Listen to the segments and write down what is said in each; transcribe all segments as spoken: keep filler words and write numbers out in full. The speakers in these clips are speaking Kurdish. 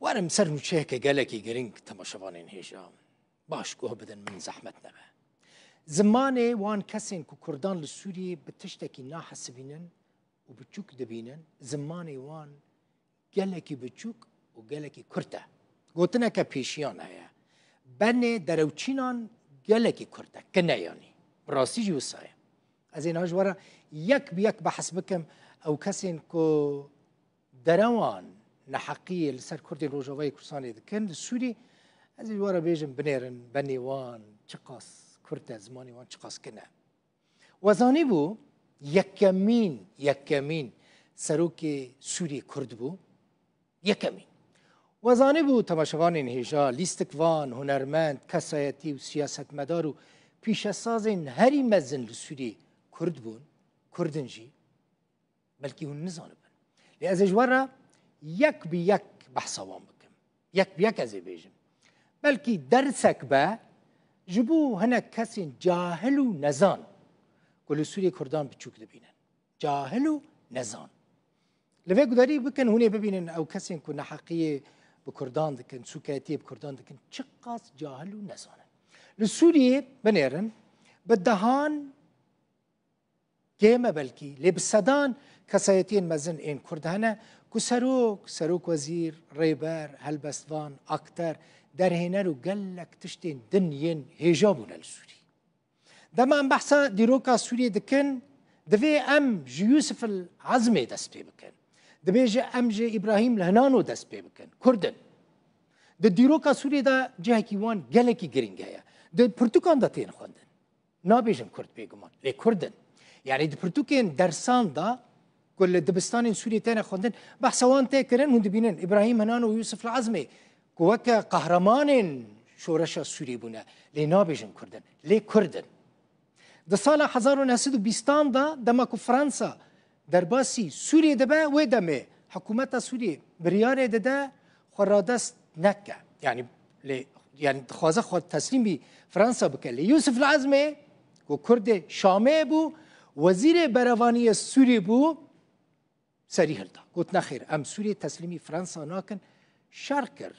Werim ser nûçeyeke gelekî girîng temaşevanên hêja. Baş guh bidin min zehmet nebe. Zimanê wan kesên ku Kurdan li Sûriyê bi tiştekî nahesibînin û biçûk dibînin, zimanê wan gelekî biçûk û gelekî kurt e. Gotineke pêşiyan heye. Benê derewçînan gelekî kurt e, kin e yanî. Bi rastî jî wisa ye. Ez ê niha ji we re yek bi yek behs bikim, ew kesên ku derewan neheqiyê li ser Kurdên Rojavayê Kurdistanê dikin, li Sûrî, ez ê ji we re bêjim, binêrin, benê wan çiqas kurt e, zimanê wan çiqas kin e. We zanîbû yekemîn, yekemîn serokê Sûriyê Kurd bû? Yekemîn. We zanîbû temaşevanên hêja, lîstikvan, hunermend, kesayetî û siyasetmedar û pîşesazên herî mezin li Sûriyê Kurd bûn, Kurd in jî? Belkî hûn nizanibin. Lê ez ê ji we re yek bi yek behsa wan bikim. Yek bi yek ez ê bêjim. Belkî dersek be ji bo hinek kesên cahil û nezan ku li Sûriyê Kurdan biçûk dibînin. Cahil û nezan. Li vê gudarî bikin, hûn ê bibînin ew kesên ku neheqiyê bi Kurdan dikin, sûketiyê bi Kurdan dikin, çiqas cahil û nezan in. Li Sûriyê binêrin, bi dehan kêm e belkî, lê bi sedan kesayetiyên mezin ên Kurd hene ku serok, serokwezîr, rêber, helbestvan, akter, derhêner û gelek tiştên din yên hêja bûne li Sûrî. Dema em behsa dîroka Sûriyê dikin, divê em ji Yûsif el Ezmê dest pê bikin. Divê ji em ji Îbrahîm Lihnano dest pê bikin. Kurd in. Di dîroka Sûriyê de cihekî wan gelekî girîng heye. Di pirtûkan de tên xwendin. Nabêjin Kurd bêguman, lê Kurd in. Yanî di pirtûkên dersan de ku li dibistanên Sûriyê têne xwendin, behsa wan tê kirin, hûn dibînin Îbrahîm Hinan û Yûsif li Ezmê ku weke qehremanên şoreşa Sûrî bûne, lê nabêjin Kurd in, lê Kurd in. Di sala hezar û neh sed û bîstan de, dema ku Fransa derbasî Sûriyê dibe, wê demê hikûmeta Sûriyê biryarê dide xwe radest neke. Yanî lê, yanî dixwaze xwe teslîmî Fransa bike. Lê Yûsif li Ezmê ku Kurdê Şamê bû, wezîrê berevaniyê Sûrî bû, serî hilda. Got, nexêr, em Sûriyê teslîmî Fransa nakin. Şer kir.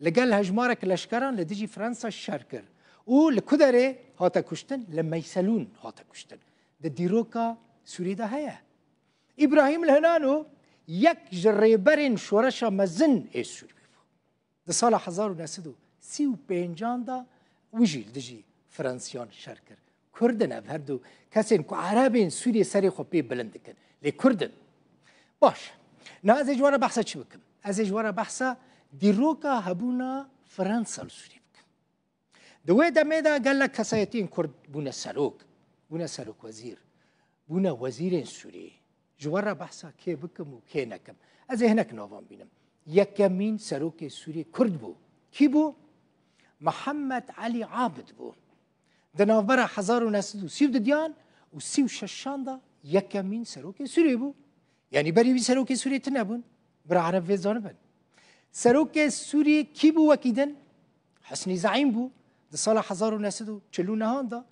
Li gel hejmarek leşkeran li dijî Fransa şer kir. Û li ku derê hate kuştin? Li Meyselûn hate kuştin. Di dîroka Sûriyê de heye. Îbrahîm Lihnano yek ji rêberên şoreşa mezin ê Sûrî bû. Di sala hezar û neh sed û sî û pêncan de wî jî li dijî Fransiyan şer kir. Kurd in ev her du kesên ku Erebên Sûriyê serê xwe pê bilind dikin. Lê Kurd in. Baş. Niha ez ê ji we re behsa çi bikim? Ez ê ji we re behsa dîroka hebûna Fransa li Sûriyê bikim. Di wê demê de gelek kesayetiyên Kurd bûne serok, bûne serokwezîr, bûne wezîrên Sûriyê. Ji we re behsa kê bikim û kê nekim? Ez ê hinek navan bînim. Yekemîn serokê Sûriyê Kurd bû. Kî bû? Mihemed Elî Abid bû. Di navbera hezar û neh sed û sî û duyan û sî û şeşan de yekemîn serokê Sûriyê bû. Yanî berî wî serokê Sûriyê tune bûn. Bira Ereb vê zanibin. Serokê Sûriyê kî bû wekî din? Husnî Zeîm bû. Di sala hezar û neh sed û çil û nehan de.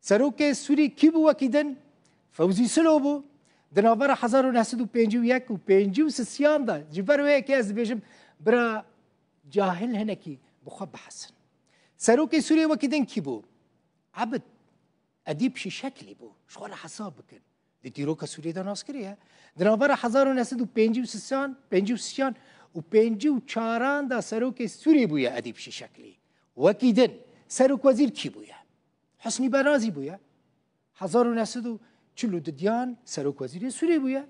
Serokê Sûrî kî bû wekî din? Fewzî Silo bû. Di navbera hezar û neh sed û pêncî û yek û pêncî û sisiyan de, ji ber wê yekê ez dibêjim, bira cahil hinekî bi xwe bihesin. Serokê Sûriyê wekî din kî bû? Ebid Edîb Şîşeklî bû. Ji xwe re hesab bikin. Di dîroka Sûriyê de naskirî ye. Di navbera hezar û neh sed û pêncî û sisiyan, pêncî û sisiyan û pêncî û çaran de serokê Sûriyê bûye Edîb Şîşeklî. Wekî din, serokwezîr kî bûye? Husnî Berazî bûye. Hezar û neh sed û çil û duyan serokwezîrê Sûriyê bûye.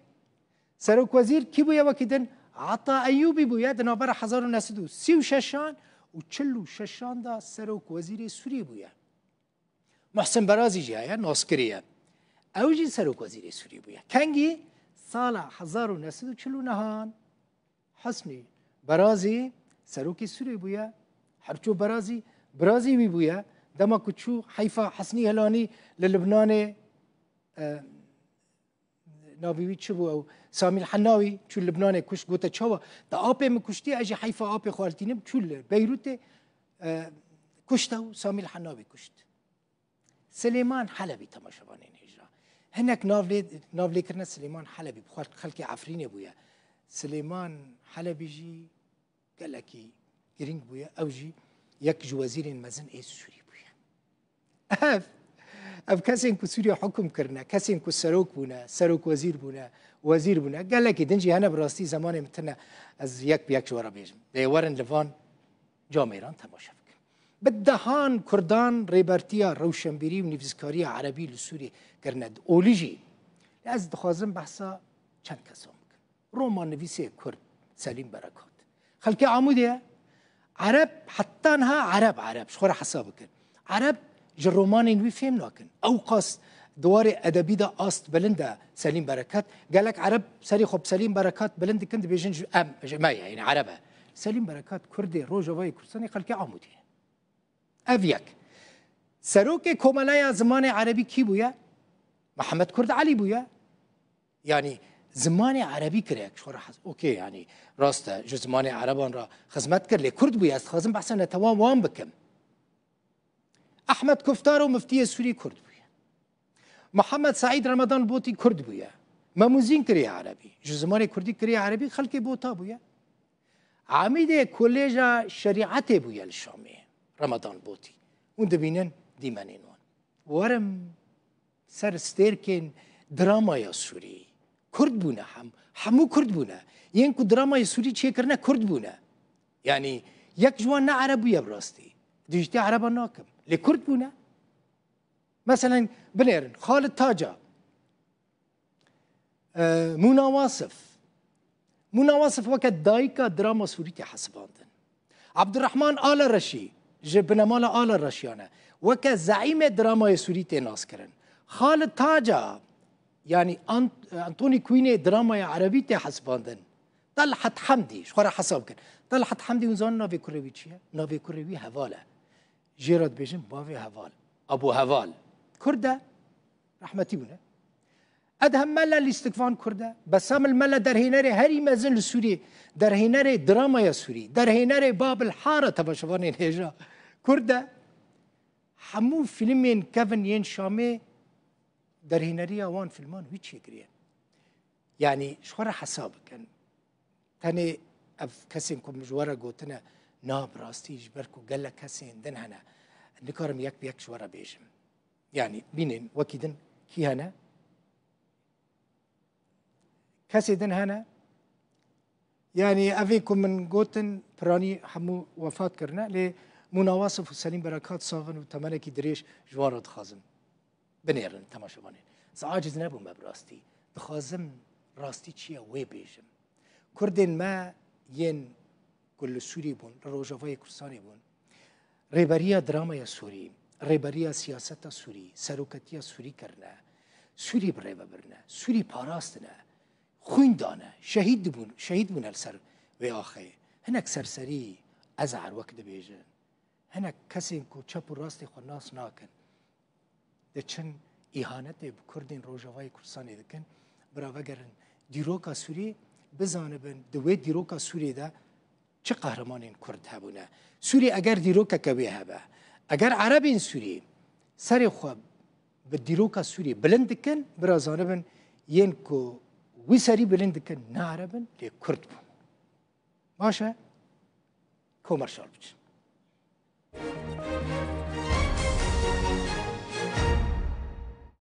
Serokwezîr kî bûye wekî din? Ata Eyûbî bûye. Di navbera hezar û neh sed û sî û şeşan û çil û şeşan de serokwezîrê Sûriyê bûye. Muhsin Berazî jî heye, naskirî ye. Ew jî serokwezîrê Sûriyê bûye. Kengî? Sala hezar û neh sed û çil û nehan. Husnî Berazî serokê Sûriyê bûye. Herço Berazî, birazî wî bûye. Dema ku çû, heyfa Husnî Helanî li Libnanê, e, navê wî çi bû ew? Samîl Henawî çû Libnanê kuşt, gote, çawa? Te apê min kuştiye, ez jî heyfa apê xwe eltînim, çû li Beyrûtê, e, kuşt ew, Samîl Henawî kuşt. Silêman Helebî, temaşevanên hêja. Hinek nav lê, nav lê kirine Silêman Helebî, bi xwe xelkê Efrînê bûye. Silêman Helebî jî gelekî girîng bûye. Ew jî yek ji wezîrên mezin ê Sûrî bûye. Ev, ev kesên ku Sûriye hukum kirine, kesên ku serok bûne, serok wezîr bûne, wezîr bûne, gelekî din jî hene, bi rastî zemanê min tune ez yek bi yek ji we re bêjim. Lê werin li van camêran temaşe bikin. Bi dehan Kurdan rêbertiya rewşenbîrî û nivîskariya erebî li Sûriyê kirine di olî jî. Lê ez dixwazim behsa çend kesan bikim. Romannivîsê Kurd Selîm Berekat. Xelkê Amûdê ye. Ereb, heta niha Ereb, Ereb, ji xwe re hesab bikin. Ereb ji romanên wî fêm nakin. Ew qas di warê edebî de ast bilind e Selîm Berekat. Gelek Ereb serê xwe bi Selîm Berekat bilind dikin, dibêjin ji em, ji me ye, yani Ereb e. Selîm Berekat Kurdê Rojavayê Kurdistanê, xelkê Amûdê ye. Ev yek. Serokê Komeleya Zimanê Erebî kî bûye? Mihemed Kurd Elî bûye. Yani zimanê erebî kirek, ji xwe re hes-, okey, yani rast e, ji zimanê ereban re xizmet kir, lê Kurd bûye. Ez dixwazim behsa netewa wan bikim. Ehmed Kuftaro miftiyê Sûrî Kurd bûye. Mihemed Seîd Ramadan Botî Kurd bûye. Memûzîn kiriye erebî. Ji zimanê Kurdî kiriye erebî, xelkê Bota bûye. Amîdê Kolêja Şerîetê bûye li Şamê. Ramadan Botî. Hûn dibînin dîmenên wan. Werim ser stêrkên dramaya Sûrî. Kurd bûne hem, hemû Kurd bûne. Yên ku dramaya Sûrî çêkirine Kurd bûne. Yani yek ji wan ne Ereb bûye bi rastî. Dijîtî Ereba nakim. Lê Kurd bûne. Meselen binêrin, Xalid Taca, e, Mûna Wasif. Mûna Wasif weke dayika drama Sûrî tê hesibandin. Abdurrahman Ala Reşî, ji binemala Ala Reşiyan e, weke zeîmê dramayê Sûrî tê naskirin. Xalid Taca, yani Ant-, Anthony Quinn ê dramaya erebî tê hesibandin. Talhat Hemdî, ji xwe re hesab kin. Talhat Hemdî, hûn zanin navê kurê wî çi ye? Navê kurê wî Heval e. Jê re dibêjin bavê Heval. Abu Heval. Kurd e. Rehmetî bûne. Edhem Mele lîstikvan Kurd e. Besamil Mele derhênerê herî mezin li Sûriyê, derhênerê dramaya Sûrî, derhênerê Babil Hara, temaşevanên hêja, Kurd e. Hemû fîlmên kevin yên Şamê derhêneriya wan fîlman wî çêkiriye. Yani ji xwe re hesab bikin. Tenê ev kesên ku min ji we re gotine, na, bi rastî ji ber ku gelek kesên din hene. Nikarim yek bi yek ji we re bêjim. Yani bînin wekî din kî hene? Kesê din hene? Yani evê ku min gotin, piranî hemû wefat kirine, lê Mûna Wasif û Selîm Berekat sax in û temenekî dirêj ji wan re dixwazim. Binêrin temaşevanên. Ez aciz nebûme bi rastî. Dixwazim rastî çi ye wê bêjim. Kurdên me yên ku li Sûrî bûn, li Rojavayê Kurdistanê bûn, rêberiya dramaya Sûrî, rêberiya siyaseta Sûrî, seroketiya Sûrî kirine, Sûrî bi rê ve birine, Sûrî parastine, xwîn dane, şehîd dibûn, şehîd bûne li ser vê axê. Hinek serserî, ez her wek dibêjin. Hinek kesên ku çep û rastê xwe nas nakin, diçin îhanetê bi Kurdên Rojavayê Kurdistanê dikin. Bira vegerin dîroka Sûriyê, bizanibin di wê dîroka Sûriyê de çi qehremanên Kurd hebûne. Sûrî eger dîrokeke wê hebe, eger Erebên Sûrî serê xwe bi dîroka Sûriyê bilind dikin, bira zanibin yên ku wî serî bilind dikin ne Ereb in, lê Kurd bûn. Baş e? Komer Şalbiç.